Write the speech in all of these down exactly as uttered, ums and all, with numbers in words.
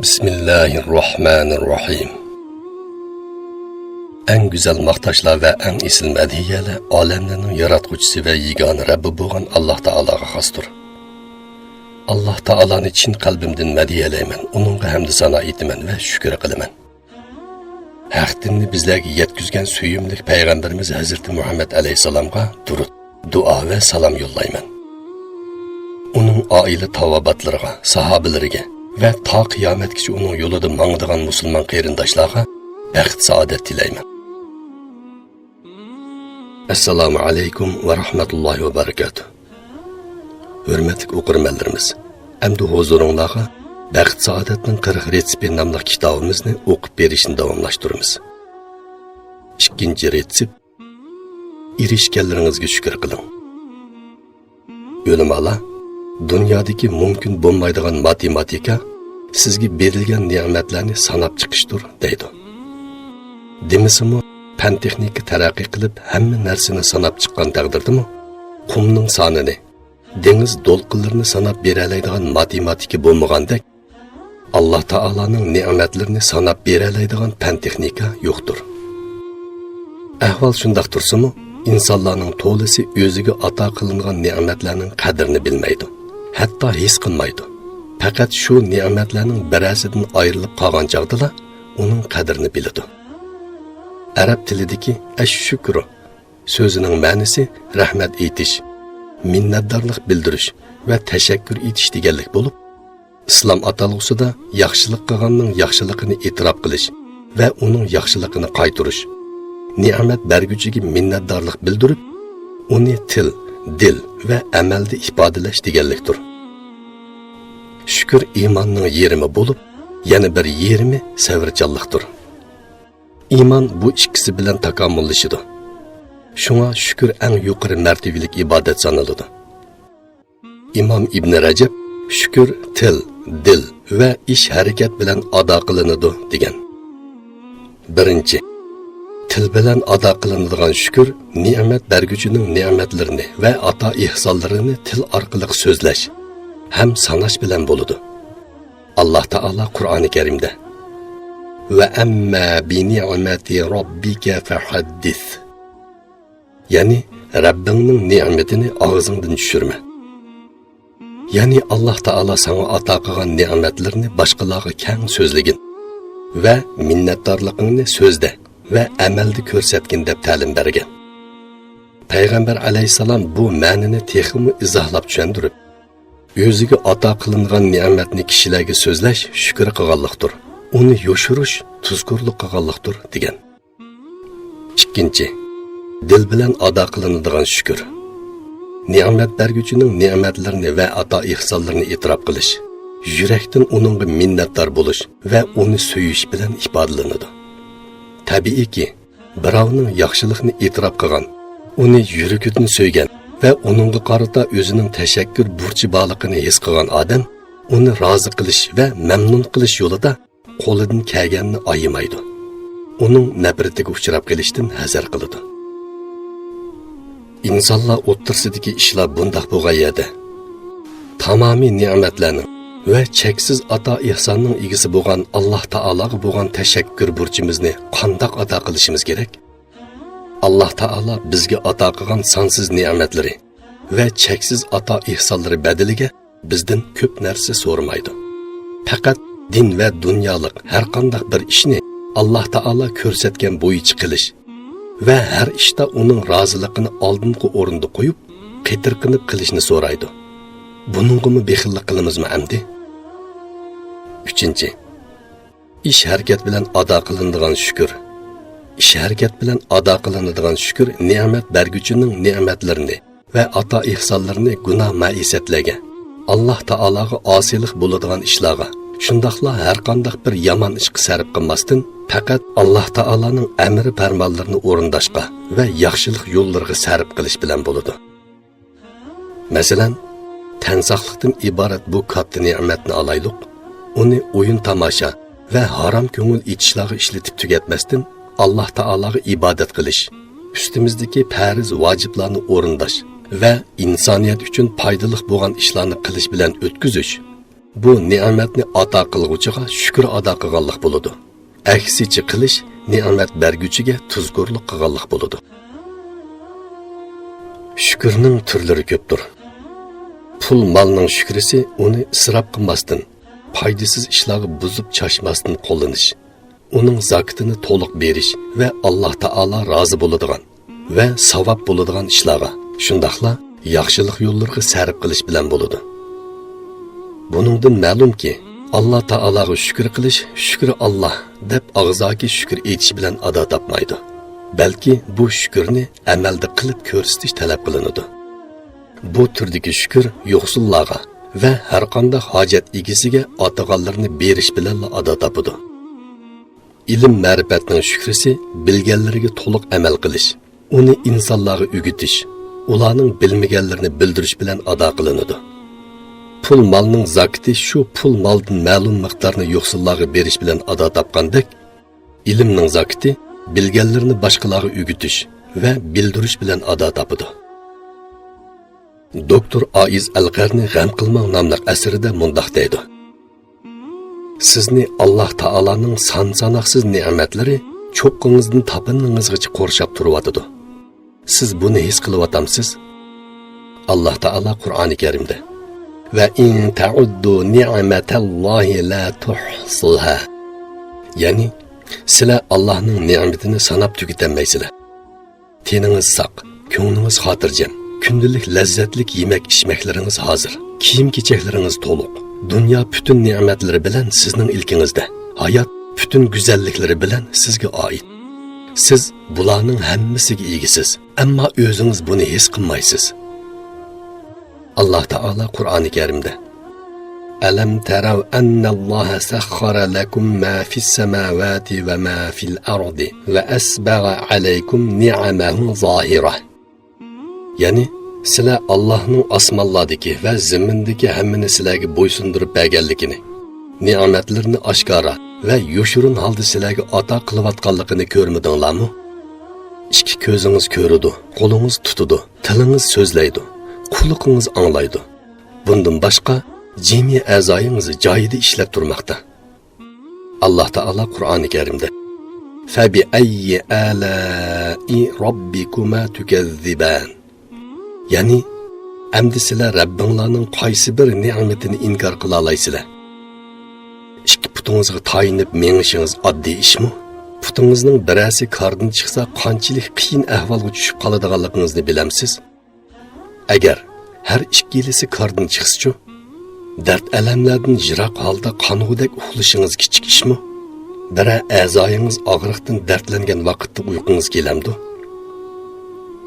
بىسمىللاھىررەھمانىررەھىم. ئەڭ گۈزەل ماختاشلار ۋە ئەڭ ئېسىل مەدھىيەلەر ئالەملەرنىڭ ياراتقۇچىسى ۋە يېگانە رەببى بولغان ئاللاھ تائالاغا خاستۇر. ئاللاھ تائالانى چىن قەلبىمدىن مەدھىيەلەيمەن، ئۇنىڭغا ھەمدۇ سانا ئېيتىمەن ۋە شۈكۈر قىلىمەن. ھەق دىننى بىزلەرگە يەتكۈزگەن سۆيۈملۈك پەيغەمبىرىمىز ھەزرىتى مۇھەممەد ئەلەيھىسسالامغا دۇرۇت، دۇئا ۋە سالام يوللايمەن. ئۇنىڭ ئائىلە تاۋابىئاتلىرىغا، ساھابىلىرىگە ۋە تا قىيامەتكىچە ئۇنىڭ يولىدا ماڭىدىغان مۇسۇلمان قېرىنداشلارغا بەخت-سائادەت تىلەيمەن. ئەسسالامۇ ئەلەيكۇم ۋە رەھمەتۇللاھى ۋە بەرىكاتۇھ. ھۆرمەتلىك ئوقۇرمەنلىرىمىز، ئەمدى ھۇزۇرۇڭلارغا بەخت-سائادەتنىڭ قىرىق رېتسېپى ناملىق كىتابىمىزنى ئوقۇپ بېرىشنى داۋاملاشتۇرىمىز. ئىككىنچى رېتسېپ، ئېرىشكەنلىرىڭىزگە شۈكۈر قىلىڭ. ئۆلىمالار، دۇنيادىكى مۇمكىن بولمايدىغان ماتېماتىكا سىزگە بېرىلگەن نېمەتلەرنى ساناپ چىقىشتۇر، دەيدۇ. دېمىسىمۇ، پەن-تېخنىكا تەرەققىي قىلىپ، ھەممە نەرسىنى ساناپ چىققان تەقدىردىمۇ، قۇمنىڭ سانىنى، دېڭىز دولقۇنلىرىنى ساناپ بېرەلەيدىغان ماتېماتىكا بولمىغاندەك، ئاللاھ تائالانىڭ نېمەتلىرىنى ساناپ بېرەلەيدىغان پەن-تېخنىكا يوقتۇر. ئەھۋال شۇنداق تۇرسىمۇ، ئىنسانلارنىڭ تولىسى ئۆزىگە ئاتا قىلىنغان نېمەتلەرنىڭ قەدرىنى بىلمەيدۇ، ھەتتا ھېس قىلمايدۇ. پەقەت شۇ نېمەتلەرنىڭ بىرەرسىدىن ئايرىلىپ قالغان چاغدىلا ئۇنىڭ قەدرىنى بىلىدۇ. ئەرەب تىلىدىكى ئەششۇكرۇ سۆزىنىڭ مەنىسى رەھمەت ئېيتىش، مىننەتدارلىق بىلدۈرۈش ۋە تەشەككۈر ئېيتىش دېگەنلىك بولۇپ، ئىسلام ئاتالغۇسىدا ياخشىلىق قىلغاننىڭ ياخشىلىقىنى ئېتىراپ قىلىش ۋە ئۇنىڭ ياخشىلىقىنى قايتۇرۇش، نېمەت بەرگۈچىگە مىننەتدارلىق بىلدۈرۈپ، ئۇنى تىل، دىل ۋە ئەمەلدە ئىپادىلەش دېگەنلىكتۇر. شۈكۈر ئىماننىڭ يېرىمى بولۇپ، يەنە بىر يېرىمى سەۋرچانلىقتۇر. ئىمان بۇ ئىككىسى بىلەن تاكامۇللىشىدۇ. شۇڭا شۈكۈر ئەڭ يۇقىرى مەرتىۋىلىك ئىبادەت سانىلىدۇ. ئىمام ئىبنى رەجەب، شۈكۈر تىل، دىل ۋە ئىش ھەرىكەت بىلەن ئادا قىلىنىدۇ، دېگەن. بىرىنچى، تىل بىلەن ئادا قىلىنىدىغان شۈكۈر نېمەت بەرگۈچىنىڭ نېمەتلىرىنى ۋە ئاتا ئېھسانلىرىنى تىل ئارقىلىق سۆزلەش ھەم ساناش بىلەن بولىدۇ. ئاللاھ تائالا قۇرئانى كەرىمدە، «ۋە ئەمما بىنىئمەتى رەببىكە فەھەددىس.» يەنى، رەببىڭنىڭ نېمىتىنى ئاغزىڭدىن چۈشۈرمە. يەنى، ئاللاھ تائالا ساڭا ئاتا قىلغان نېمەتلىرىنى باشقىلارغا كەڭ سۆزلىگىن ۋە مىننەتدارلىقىڭنى سۆزدە ۋە ئەمەلدە كۆرسەتكىن، دەپ تەلىم بەرگەن. پەيغەمبەر ئەلەيھىسسالام بۇ مەنىنى تېخىمۇ ئىزاھلاپ چۈشەندۈرۈپ، ئۆزىگە ئاتا قىلىنغان نېمەتنى كىشىلەرگە سۆزلەش شۈكۈر قىلغانلىقتۇر، ئۇنى يوشۇرۇش تۇزكورلۇق قىلغانلىقتۇر، دېگەن. ئىككىنچى، دىل بىلەن ئادا قىلىنىدىغان شۈكۈر. نېمەت بەرگۈچىنىڭ نېمەتلىرىنى ۋە ئاتا ئېھسانلىرىنى ئېتىراپ قىلىش، يۈرەكتىن ئۇنىڭغا مىننەتدار بولۇش ۋە ئۇنى سۆيۈش بىلەن ئىپادىلىنىدۇ. تەبىئىيكى، بىراۋنىڭ ياخشىلىقنى ئېتىراپ قىلغان، ئۇنى يۈرىكىدىن سۆيگەن ۋە ئۇنىڭغا قارىتا ئۆزىنىڭ تەشەككۈر بۇرچى بارلىقىنى ھېس قىلغان ئادەم ئۇنى رازى قىلىش ۋە مەمنۇن قىلىش يولىدا قولىدىن كەلگەننى ئايىمايدۇ. ئۇنىڭ نەپرىتىگە ئۇچراپ قېلىشتىن ھەزەر قىلىدۇ. ئىنسانلار ئوتتۇرىسىدىكى ئىشلار بۇنداق بولغان يەردە، تامامىي نېمەتلەرنىڭ ۋە چەكسىز ئاتا ئېھساننىڭ ئىگىسى بولغان ئاللاھ تائالاغا بولغان تەشەككۈر بۇرچىمىزنى قانداق ئادا قىلىشىمىز كېرەك؟ ئاللاھ تائالا بىزگە ئاتا قىلغان سانسىز نېمەتلىرى ۋە چەكسىز ئاتا ئېھسانلىرى بەدىلىگە بىزدىن كۆپ نەرسە سورىمايدۇ. پەقەت دىن ۋە دۇنيالىق ھەرقانداق بىر ئىشنى ئاللاھ تائالا كۆرسەتكەن بويىچە قىلىش ۋە ھەر ئىشتا ئۇنىڭ رازىلىقىنى ئالدىنقى ئورۇندا قويۇپ، قېتىرقىنىپ قىلىشنى سورايدۇ. بۇنىڭغىمۇ بېخىللىق قىلىمىزمۇ ئەمدى؟ ئۈچىنچى، ئىش ھەرىكەت بىلەن ئادا قىلىنىدىغان شۈكۈر. ئىش ھەرىكەت بىلەن ئادا قىلىنىدىغان شۈكۈر نېمەت بەرگۈچىنىڭ نېمەتلىرىنى ۋە ئاتا ئېھسانلىرىنى گۇناھ مەئىسەتلەرگە، ئاللاھ تائالاغا ئاسىيلىق بولىدىغان ئىشلارغا، شۇنداقلا ھەرقانداق بىر يامان ئىشقا سەرپ قىلماستىن، پەقەت ئاللاھ تائالانىڭ ئەمرى پەرمانلىرىنى ئورۇنداشقا ۋە ياخشىلىق يوللىرىغا سەرپ قىلىش بىلەن بولىدۇ. مەسىلەن، تەن ساقلىقتىن ئىبارەت بۇ كاتتا نېمەتنى ئالايلۇق، ئۇنى ئويۇن-تاماشا ۋە ھارام كۆڭۈل ئېچىشلارغا ئىشلىتىپ تۈگەتمەستىن، ئاللاھ تائالاغا ئىبادەت قىلىش، ئۈستىمىزدىكى پەرز ۋاجىپلارنى ئورۇنداش ۋە ئىنسانىيەت ئۈچۈن پايدىلىق بولغان ئىشلارنى قىلىش بىلەن ئۆتكۈزۈش، بۇ نېمەتنى ئاتا قىلغۇچىغا شۈكۈر ئادا قىلغانلىق بولىدۇ. ئەكسىچە قىلىش نېمەت بەرگۈچىگە تۇزكورلۇق قىلغانلىق بولىدۇ. شۈكۈرنىڭ تۈرلىرى كۆپتۇر. پۇل مالنىڭ شۈكرىسى ئۇنى ئىسراپ قىلماستىن، پايدىسىز ئىشلارغا بۇزۇپ چاچماستىن قوللىنىش، ئۇنىڭ زاكىتىنى تولۇق بېرىش ۋە ئاللاھ تائالا رازى بولىدىغان ۋە ساۋاب بولىدىغان ئىشلارغا، شۇنداقلا ياخشىلىق يوللىرىغا سەرپ قىلىش بىلەن بولىدۇ. بۇنىڭدىن مەلۇمكى، ئاللاھ تائالاغا شۈكۈر قىلىش شۈكرى ئاللاھ دەپ ئاغزاكى شۈكۈر ئېيتىش بىلەن ئادا تاپمايدۇ، بەلكى بۇ شۈكۈرنى ئەمەلدە قىلىپ كۆرسىتىش تەلەپ قىلىنىدۇ. بۇ تۈردىكى شۈكۈر يوقسۇللارغا ۋە ھەرقانداق ھاجەت ئىگىسىگە ئاتىغانلىرىنى بېرىش بىلەنلا ئادا تاپىدۇ. ئىلىم-مەرىپەتنىڭ شۈكرىسى بىلگەنلىرىگە تولۇق ئەمەل قىلىش، ئۇنى ئىنسانلارغا ئۆگىتىش، ئۇلارنىڭ بىلمىگەنلىرىنى بىلدۈرۈش بىلەن ئادا قىلىنىدۇ. پۇل مالنىڭ زاكىتى شۇ پۇل مالدىن مەلۇم مىقدارنى يوقسۇللارغا بېرىش بىلەن ئادا تاپقاندەك، ئىلىمنىڭ زاكىتى بىلگەنلىرىنى باشقىلارغا ئۆگىتىش ۋە بىلدۈرۈش بىلەن ئادا تاپىدۇ. دوكتور ئائىز ئەلقەرنى غەم قىلماڭ ناملىق ئەسىرىدە مۇنداق دەيدۇ: سىزنى ئاللاھ تائالانىڭ سان-ساناقسىز نېمەتلىرى چوققىڭىزدىن تاپىنىڭىزغىچە قورشاپ تۇرۇۋاتىدۇ. سىز بۇنى ھېس قىلىۋاتامسىز؟ ئاللاھ تائالا قۇرئانى كەرىمدە: «ۋە ئىن تەئۇددۇ نىئمەتەللاھى لا تۇھسۇھا.» يەنى، سىلەر ئاللاھنىڭ نېمىتىنى ساناپ تۈگىتەلمەيسىلەر. تېنىڭىز ساق، كۆڭلىڭىز خاتىرجەم، كۈندىلىك لەززەتلىك يېمەك-ئىچمەكلىرىڭىز ھازىر، كىيىم-كېچەكلىرىڭىز تولۇق، دۇنيا پۈتۈن نېمەتلىرى بىلەن سىزنىڭ ئىلكىڭىزدە، ھايات پۈتۈن گۈزەللىكلىرى بىلەن سىزگە ئائىت. سىز بۇلارنىڭ ھەممىسىگە ئىگىسىز، ئەمما ئۆزىڭىز بۇنى ھېس قىلمايسىز. ئاللاھ تائالا قۇرئانى كەرىمدە: «ئەلەم تەرەۋ ئەننەللاھە سەخخەرە لەكۇم ما فىسسەماۋاتى ۋە ما فىل ئەردى ۋە ئەسبەغە ئەلەيكۇم نىئەمەھۇ زاھىرە.» يەنى، سىلەر ئاللاھنىڭ ئاسمانلاردىكى ۋە زېمىندىكى ھەممىنى سىلەرگە بويسۇندۇرۇپ بەرگەنلىكىنى، نېمەتلىرىنى ئاشكارا ۋە يوشۇرۇن ھالدا سىلەرگە ئاتا قىلىۋاتقانلىقىنى كۆرمىدىڭلارمۇ؟ ئىككى كۆزىڭىز كۆرىدۇ، قولىڭىز تۇتىدۇ، تىلىڭىز سۆزلەيدۇ، قۇلىقىڭىز ئاڭلايدۇ. بۇندىن باشقا، جىمى ئەزايىڭىز جايىدا ئىشلەپ تۇرماقتا. ئاللاھ تائالا قۇرئانى كەرىمدە: «فەبىئەييى ئالائى رەببىكۇما تۇكەززىبان.» يەنى، ئەمدى سىلەر رەببىڭلارنىڭ قايسى بىر نېمىتىنى ئىنكار قىلالايسىلەر؟ ئىككى پۇتىڭىزغا تايىنىپ مېڭىشىڭىز ئاددىي ئىشمۇ؟ پۇتىڭىزنىڭ بىرەرسى كاردىن چىقسا، قانچىلىك قىيىن ئەھۋالغا چۈشۈپ قالىدىغانلىقىڭىزنى بىلەمسىز؟ ئەگەر ھەر ئىككىلىسى كاردىن چىقسىچۇ؟ دەرد-ئەلەملەردىن يىراق ھالدا قانغۇدەك ئۇخلىشىڭىز كىچىك ئىشمۇ؟ بىرەر ئەزايىڭىز ئاغرىقتىن دەردلەنگەن ۋاقىتتا ئۇيقۇڭىز كېلەمدۇ؟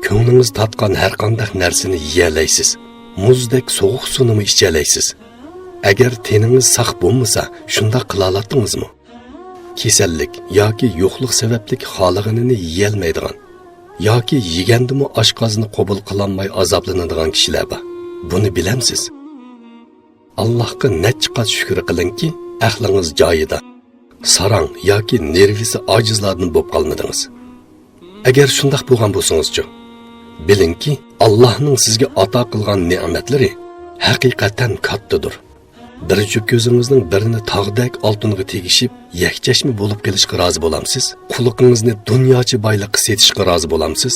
كۆڭلىڭىز تارتقان ھەرقانداق نەرسىنى يېيەلەيسىز، مۇزدەك سوغۇق سۇنىمۇ ئىچەلەيسىز. ئەگەر تېنىڭىز ساق بولمىسا، شۇنداق قىلالاتتىڭىزمۇ؟ كېسەللىك ياكى يوقلۇق سەۋەبلىك خالىغىنىنى يېيەلمەيدىغان ياكى يېگەندىمۇ ئاشقازىنى قوبۇل قىلالماي ئازابلىنىدىغان كىشىلەر بار. بۇنى بىلەمسىز؟ ئاللاھقا نەچچە قات شۈكۈر قىلىڭكى، ئەقلىڭىز جايىدا، ساراڭ ياكى نېرۋىسى ئاجىزلاردىن بولۇپ قالمىدىڭىز. ئەگەر شۇنداق بولغان بولسىڭىزچۇ؟ بىلىڭكى، ئاللاھنىڭ سىزگە ئاتا قىلغان نېمەتلىرى ھەقىقەتەن كاتتىدۇر. بىر جۈپ كۆزىڭىزنىڭ بىرىنى تاغدەك ئالتۇنغا تېگىشىپ، يەكچەشمە بولۇپ قېلىشقا رازى بولامسىز؟ قۇلىقىڭىزنى دۇنياچە بايلىققا سېتىشقا رازى بولامسىز؟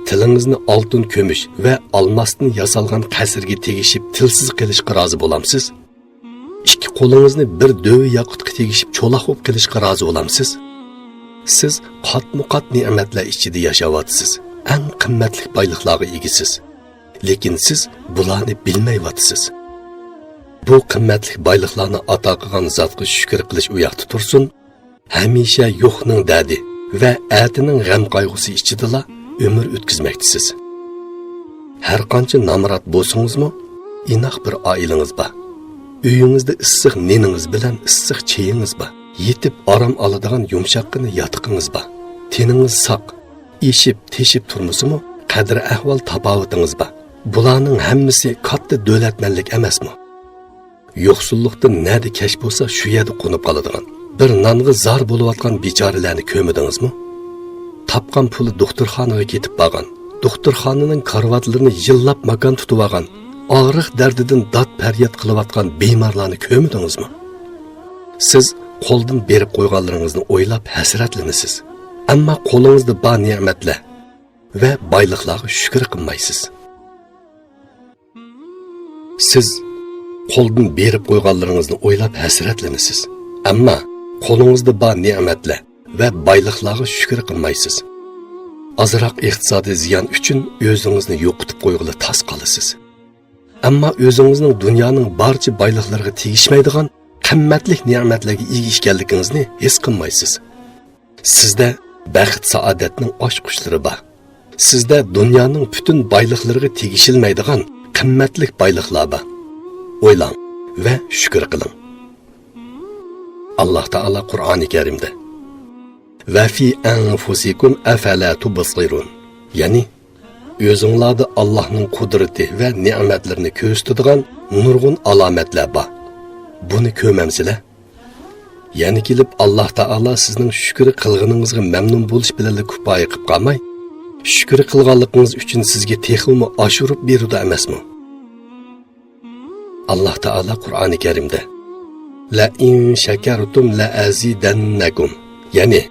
تىلىڭىزنى ئالتۇن، كۈمۈش ۋە ئالماستىن ياسالغان قەسىرگە تېگىشىپ، تىلسىز قېلىشقا رازى بولامسىز؟ ئىككى قولىڭىزنى بىر دۆۋە ياقۇتقا تېگىشىپ، چولاق بولۇپ قېلىشقا رازى بولامسىز؟ سىز قاتمۇ قات نېمەتلەر ئىچىدە ياشاۋاتىسىز، ئەڭ قىممەتلىك بايلىقلارغا ئىگىسىز. لېكىن سىز بۇلارنى بىلمەيۋاتىسىز. بۇ قىممەتلىك بايلىقلارنى ئاتا قىلغان زاتقا شۈكۈر قىلىش ئۇياقتا تۇرسۇن، ھەمىشە يوقنىڭ دەردى ۋە ئەتىنىڭ غەم-قايغۇسى ئىچىدىلا ئۆمۈر ئۆتكۈزمەكتىسىز. ھەرقانچە نامرات بولسىڭىزمۇ، ئىناق بىر ئائىلىڭىز بار. ئۆيىڭىزدە ئىسسىق نېنىڭىز بىلەن ئىسسىق چېيىڭىز بار. يېتىپ ئارام ئالىدىغان يۇمشاققىنە ياتىقىڭىز بار. تېنىڭىز ساق. ئېشىپ، تېشىپ تۇرمىسىمۇ، قەدىر-ئەھۋال تاپاۋىتىڭىز بار. بۇلارنىڭ ھەممىسى كاتتا دۆلەتمەنلىك ئەمەسمۇ؟ يوقسۇللۇقتىن نەدە كەچ بولسا، شۇ يەردە قونۇپ قالىدىغان، بىر نانغا زار بولۇۋاتقان بىچارىلەرنى كۆرمىدىڭىزمۇ؟ تاپقان پۇلى دوختۇرخانىغا كېتىپ بارغان، دوختۇرخانىنىڭ كارىۋاتلىرىنى يىللاپ ماكان تۇتۇۋالغان، ئاغرىق دەردىدىن داد-پەرياد قىلىۋاتقان بىمارلارنى كۆرمىدىڭىزمۇ؟ سىز قولدىن بېرىپ قويغانلىرىڭىزنى ئويلاپ ھەسرەتلىنىسىز. ئەمما قولىڭىزدا بار نېمەتلەر ۋە بايلىقلارغا شۈكۈر قىلمايسىز. سىز قولدىن بېرىپ قويغانلىرىڭىزنى ئويلاپ ھەسرەتلىنىسىز. ئەمما قولىڭىزدا بار نېمەتلەر ۋە بايلىقلارغا شۈكۈر قىلمايسىز. ئازراق ئىقتىسادىي زىيان ئۈچۈن ئۆزىڭىزنى يوقىتىپ قويغىلى تاس قالىسىز. ئەمما ئۆزىڭىزنىڭ دۇنيانىڭ بارچە بايلىقلىرىغا تېگىشمەيدىغان قىممەتلىك نېمەتلەرگە ئىگە ئىكەنلىكىڭىزنى ھېس قىلمايسىز. سىزدە بەخت-سائادەتنىڭ ئاچقۇچلىرى بار. سىزدە دۇنيانىڭ پۈتۈن بايلىقلىرىغا تېگىشىلمەيدىغان قىممەتلىك بايلىقلار بار. ئويلاڭ ۋە شۈكۈر قىلىڭ. ئاللاھ تائالا قۇرئانى كەرىمدە، «ۋە فى ئەنفۇسىكۇم ئەفەلا تۇبسىرۇن»، يەنى ئۆزۈڭلاردا ئاللاھنىڭ قۇدرىتى ۋە نېمەتلىرىنى كۆرسىتىدىغان نۇرغۇن ئالامەتلەر بار. بۇنى كۆرمەمسىلەر؟ يەنە كېلىپ ئاللاھ تائالا سىزنىڭ شۈكۈر قىلغىنىڭىزغا مەمنۇن بولۇش بىلەنلا كۇپايە قىلىپ قالماي، شۈكۈر قىلغانلىقىڭىز ئۈچۈن سىزگە تېخىمۇ ئاشۇرۇپ بېرىدۇ ئەمەسمۇ؟ ئاللاھ تائالا قۇرئانى كەرىمدە، «لەئىن شەكەرتۇم لەئەزىدەننەكۇم»، يەنى،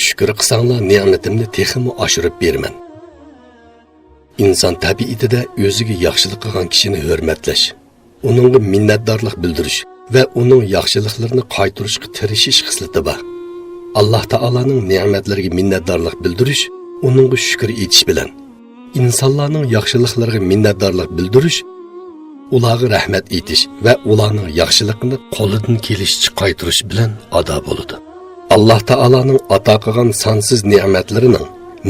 «شۈكۈر قىلساڭلار نېمىتىمنى تېخىمۇ ئاشۇرۇپ بېرىمەن.» ئىنسان تەبىئىتىدە ئۆزىگە ياخشىلىق قىلغان كىشىنى ھۆرمەتلەش، ئۇنىڭغا مىننەتدارلىق بىلدۈرۈش ۋە ئۇنىڭ ياخشىلىقلىرىنى قايتۇرۇشقا تىرىشىش خىسلىتى بار. ئاللاھ تائالانىڭ نېمەتلىرىگە مىننەتدارلىق بىلدۈرۈش، ئۇنىڭغا شۈكۈر ئېيتىش بىلەن، ئىنسانلارنىڭ ياخشىلىقلىرىغا مىننەتدارلىق بىلدۈرۈش، ئۇلارغا رەھمەت ئېيتىش ۋە ئۇلارنىڭ ياخشىلىقىنى قولىدىن كېلىشىچە قايتۇرۇش بىلەن ئادا بولىدۇ. ئاللاھ تائالانىڭ ئاتا قىلغان سانسىز نېمەتلىرىنىڭ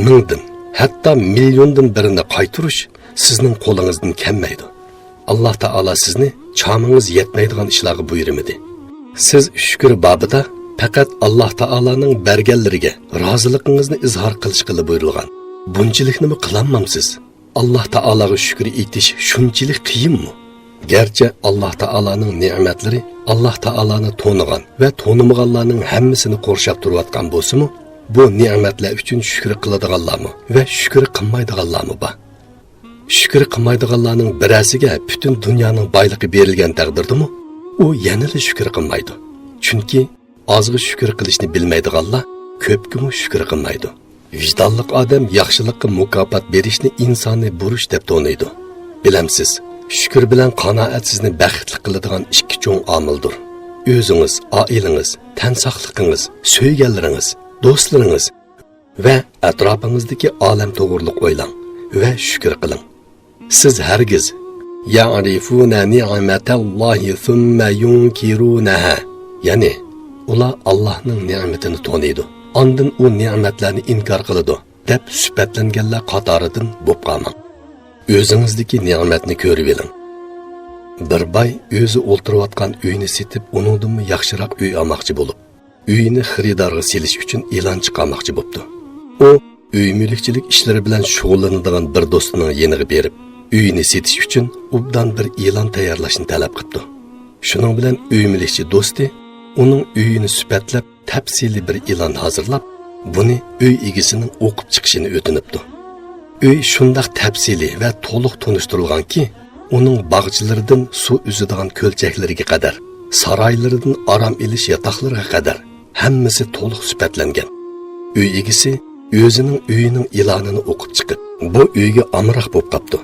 مىڭدىن، ھەتتا مىليوندىن بىرىنى قايتۇرۇش سىزنىڭ قولىڭىزدىن كەلمەيدۇ. ئاللاھ تائالا سىزنى چامىڭىز يەتمەيدىغان ئىشلارغا بۇيرۇمىدى. سىز شۈكۈر بابىدا پەقەت ئاللاھ تائالانىڭ بەرگەنلىرىگە رازىلىقىڭىزنى ئىزھار قىلىشقىلا بۇيرۇلغان. بۇنچىلىكنىمۇ قىلالمامسىز؟ ئاللاھ تائالاغا شۈكۈر ئېيتىش شۇنچىلىك قىيىنمۇ؟ گەرچە ئاللاھ تائالانىڭ نېمەتلىرى ئاللاھ تائالانى تونۇغان ۋە تونۇمىغانلارنىڭ ھەممىسىنى قورشاپ تۇرۇۋاتقان بولسىمۇ، بۇ نېمەتلەر ئۈچۈن شۈكۈر قىلىدىغانلارمۇ ۋە شۈكۈر قىلمايدىغانلارمۇ بار. شۈكۈر قىلمايدىغانلارنىڭ بىرەرسىگە پۈتۈن دۇنيانىڭ بايلىقى بېرىلگەن تەقدىردىمۇ، ئۇ يەنىلا شۈكۈر قىلمايدۇ. چۈنكى ئازغا شۈكۈر قىلىشنى بىلمەيدىغانلار كۆپكىمۇ شۈكۈر قىلمايدۇ. ۋىجدانلىق ئادەم ياخشىلىققا مۇكاپات بېرىشنى ئىنسانىي بۇرچ دەپ تونۇيدۇ. بىلەمسىز، شۈكۈر بىلەن قانائەت سىزنى بەختلىك قىلىدىغان ئىككى چوڭ ئامىلدۇر. ئۆزىڭىز، ئائىلىڭىز، تەن ساقلىقىڭىز، سۆيگەنلىرىڭىز، دوستلىرىڭىز ۋە ئەتراپىڭىزدىكى ئالەم توغرۇلۇق ئويلاڭ ۋە شۈكۈر قىلىڭ. سىز ھەرگىز «يعرفون نعمة الله ثم ينكرونها»، يەنى ئۇلار ئاللاھنىڭ نېمىتىنى تونۇيدۇ، ئاندىن ئۇ نېمەتلەرنى ئىنكار قىلىدۇ، دەپ سۈپەتلەنگەنلەر قاتارىدىن بولۇپ قالماڭ. ئۆزىڭىزدىكى نېمەتنى كۆرۈۋېلىڭ. بىر باي ئۆزى ئولتۇرۇۋاتقان ئۆينى سېتىپ، ئۇنىڭدىنمۇ ياخشىراق ئۆي ئالماقچى بولۇپ، ئۆيىنى خېرىدارغا سېلىش ئۈچۈن ئېلان چىقارماقچى بوپتۇ. ئۇ ئۆي مۈلۈكچىلىك ئىشلىرى بىلەن شۇغۇللىنىدىغان بىر دوستىنىڭ يېنىغا بېرىپ، ئۆيىنى سېتىش ئۈچۈن ئوبدان بىر ئېلان تەييارلاشنى تەلەپ قىپتۇ. شۇنىڭ بىلەن ئۆي مۈلۈكچى دوستى ئۇنىڭ ئۆيىنى سۈپەتلەپ، تەپسىلىي بىر ئېلان ھازىرلاپ، بۇنى ئۆي ئىگىسىنىڭ ئوقۇپ چىقىشىنى ئۆتۈنۈپتۇ. ئۆي شۇنداق تەپسىلىي ۋە تولۇق تونۇشتۇرۇلغانكى، ئۇنىڭ باغچىلىرىدىن سۇ ئۈزىدىغان كۆلچەكلىرىگە قەدەر، سارايلىرىدىن ئارام ئېلىش ياتاقلىرىغا قەدەر ھەممىسى تولۇق سۈپەتلەنگەن. ئۆي ئىگىسى ئۆزىنىڭ ئۆيىنىڭ ئېلانىنى ئوقۇپ چىقىپ، بۇ ئۆيگە ئامراق بولۇپ قاپتۇ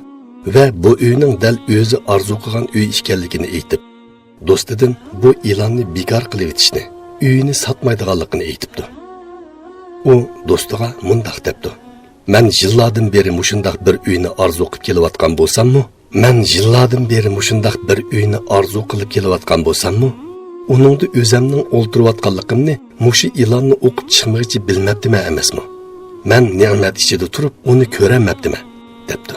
ۋە بۇ ئۆينىڭ دەل ئۆزى ئارزۇ قىلغان ئۆي ئىكەنلىكىنى ئېيتىپ، دوستىدىن بۇ ئېلاننى بىكار قىلىۋېتىشنى، ئۆيىنى ساتمايدىغانلىقىنى ئېيتىپتۇ. ئۇ دوستىغا مۇنداق دەپتۇ: «مەن يىللاردىن بېرى مۇشۇنداق بىر ئۆينى ئارزۇ قىلىپ كېلىۋاتقان بولساممۇ، مەن يىللاردىن بېرى مۇشۇنداق بىر ئۆينى ئارزۇ قىلىپ كېلىۋاتقان بولساممۇ، ئۇنىڭدا ئۆزەمنىڭ ئولتۇرۇۋاتقانلىقىمنى مۇشۇ ئېلاننى ئوقۇپ چىقمىغىچە بىلمەپتىمەن ئەمەسمۇ؟ مەن نېمەت ئىچىدە تۇرۇپ ئۇنى كۆرەلمەپتىمەن» دەپتۇ.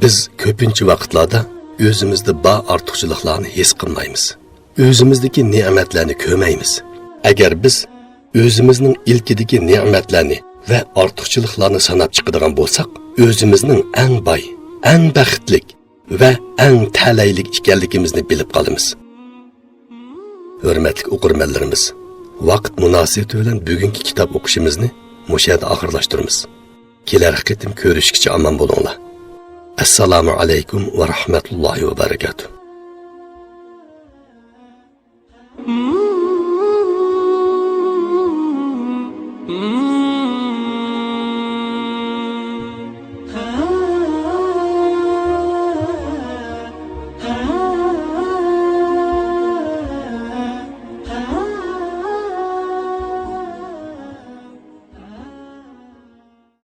بىز كۆپىنچە ۋاقىتلاردا ئۆزىمىزدە بار ئارتۇقچىلىقلارنى ھېس قىلمايمىز. ئۆزىمىزدىكى نېمەتلەرنى كۆرمەيمىز. ئەگەر بىز ئۆزىمىزنىڭ ئىلكىدىكى نېمەتلەرنى ۋە ئارتۇقچىلىقلارنى ساناپ چىقىدىغان بولساق، ئۆزىمىزنىڭ ئەڭ باي، ئەڭ بەختلىك ۋە ئەڭ تەلەيلىك ئىكەنلىكىمىزنى بىلىپ قالىمىز. ھۆرمەتلىك ئوقۇرمەنلىرىمىز، ۋاقىت مۇناسىۋىتى بىلەن بۈگۈنكى كىتاب ئوقۇشىمىزنى مۇشۇ يەردە ئاخىرلاشتۇرىمىز. كېلەر قېتىم كۆرۈشكىچە ئامان بولۇڭلار. ئەسسالامۇ ئەلەيكۇم ۋە رەھمەتۇللاھى ۋە بەرىكاتۇھ.